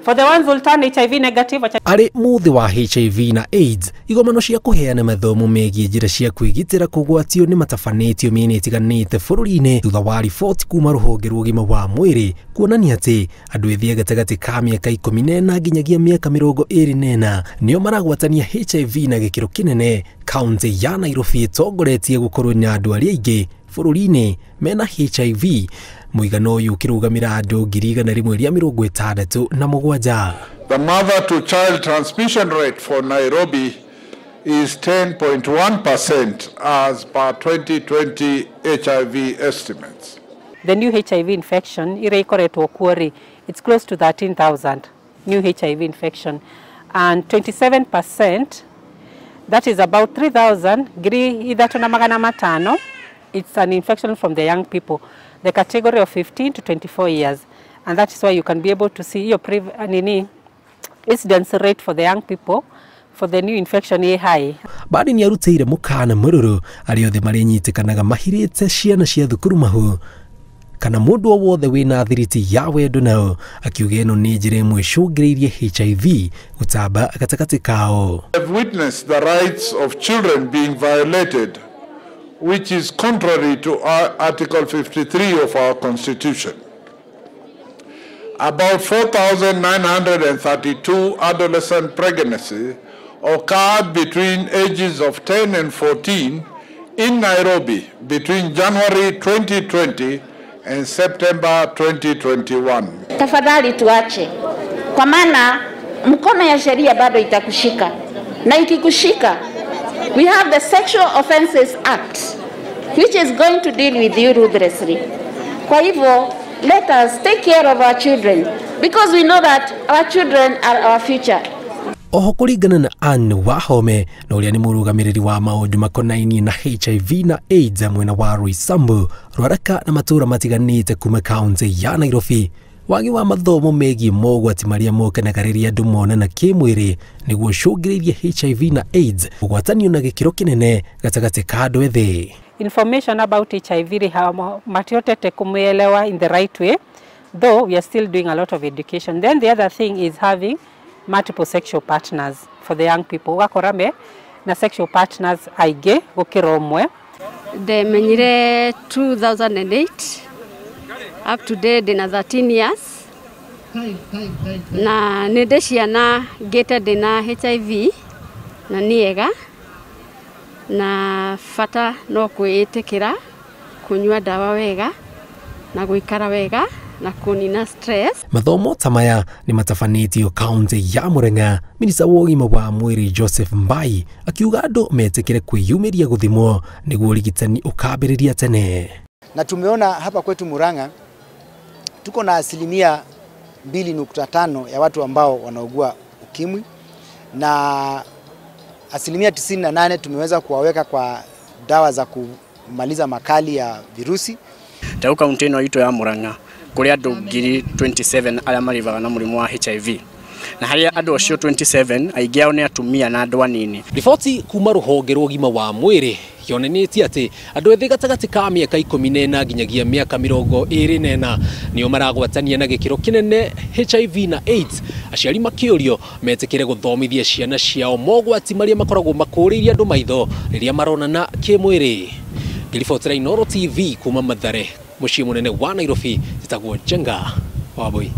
For the ones who turn HIV negative. Arĩ mũthĩ wa HIV na AIDS, igomano cia kũheana mathomo megiĩ njĩra cia kwĩgitĩra kũgwatio nĩ matabanĩtio mĩena ĩtiganĩte bũrũri-inĩ thutha wa riboti kuma rũhonge rwa ũgima wa mwĩrĩ kuonania atĩ andũ ethĩ a gatagatĩ ka mĩaka 14 nginyagia mĩaka 24 nĩo maragwatania HIV na gĩkĩro kĩnene. Kaunti ya Nairobi ĩtongoretie gũkorwo na andũ arĩa aingĩ bũrũri-inĩ mena HIV, mũigana ũyũ ũkĩrũgamĩra andũ 167,000. The mother to child transmission rate for Nairobi is 10.1% as per 2020 HIV estimates. The new HIV infection iria ikoretwo kuo rĩ, it's close to 13,000 new HIV infection, and 27%, that is about 3,000 3,500. It's an infection from the young people, the category of 15 to 24 years. And that is why you can be able to see your incidence rate for the young people for the new infection is high. Badi nĩ arutĩire mũkana mũrũrũ arĩa othe marĩnyitĩkanaga mahirĩte ciana cia thukuru mahu kana mũndũ o wothe wĩna thiriti ya wendo nao, akiuga ĩno nĩ njĩra ĩmwe ĩcũngĩrĩirie HIV gũtamba gatagatĩ kao. I've witnessed the rights of children being violated, which is contrary to our Article 53 of our Constitution. About 4,932 adolescent pregnancies occurred between ages of 10 and 14 in Nairobi between January 2020 and September 2021. Tafadhali tuache, kwa maana mkono ya sheria bado itakushika, na ikikushika, we have the Sexual Offences Act, which is going to deal with you ruthlessly. Kwa hivyo, let us take care of our children, because we know that our children are our future. Oho kũringana na Anne Wahome na ũrĩa nĩ mũrũgamĩrĩri wa maũndũ makonainie na HIV na AIDS mwena wa Roysambu, Ruaraka na matũũra matiganĩte kuma kaunti ya Nairobi, wagi wa mathomo megiĩ mogwati marĩa mokanaga rĩrĩa andũ monana kĩmwĩrĩ nĩguo ũcũngĩrĩirie HIV na AIDS kũgwatanio na gĩkĩro kĩnene gatagatĩ ka andũ ethĩ. Information about HIV matiotete kumuelewa in the right way, though we are still doing a lot of education. Then the other thing is having multiple sexual partners for the young people. Ugakora me na sexual partners aingĩ gũkĩra ũmwe. Ndemenyire 2008 up to date ndĩna 13 years, na nĩ ndĩ ciana ngĩte ndĩna HIV na nĩ ega, na bata no kwĩĩtĩkĩra kũnyua ndawa wega na gũikara wega na kũnina stress. Mathomo ta maya nĩ matabanĩtio kaunti ya Murang'a. Minista wa ũgima wa mwĩrĩ Joseph Mbai akiuga andũ metĩkĩre kwĩyumĩria gũthimwo nĩguo ũrigitani ũkambĩrĩria tene. Na tumeona hapa kwetu Murang'a tuko na 2.5% ya watu ambao wanaugua ukimwi, na 98% tumeweza kuwaweka kwa dawa za kumaliza makali ya virusi. Tau kaunti ĩno itũ ya Murang'a kũrĩ andũ 27,000 arĩa marĩvaga na mũrimũ wa HIV, na harĩa andũ acio 27 aingĩ ao nĩ atumia na andũ anini. Riboti kuma rũhonge rwa ũgima wa mwĩrĩ yonanĩtie atĩ andũ ethĩ gatagatĩ ka mĩaka 14 nginyagia mĩaka 24 nĩo maragwatania na gĩkĩro kĩnene HIV na AIDS. Aciari makĩũrio metĩkĩre gũthomithia ciana ciao mogwati marĩa makoragwo makũrĩirie andũ maitho rĩrĩa maronana kĩmwĩrĩ. Ngĩribotera Inooro TV kuma Mathare, mũciĩ mũnene wa Nairobi, njĩtagwo Njenga Wambui.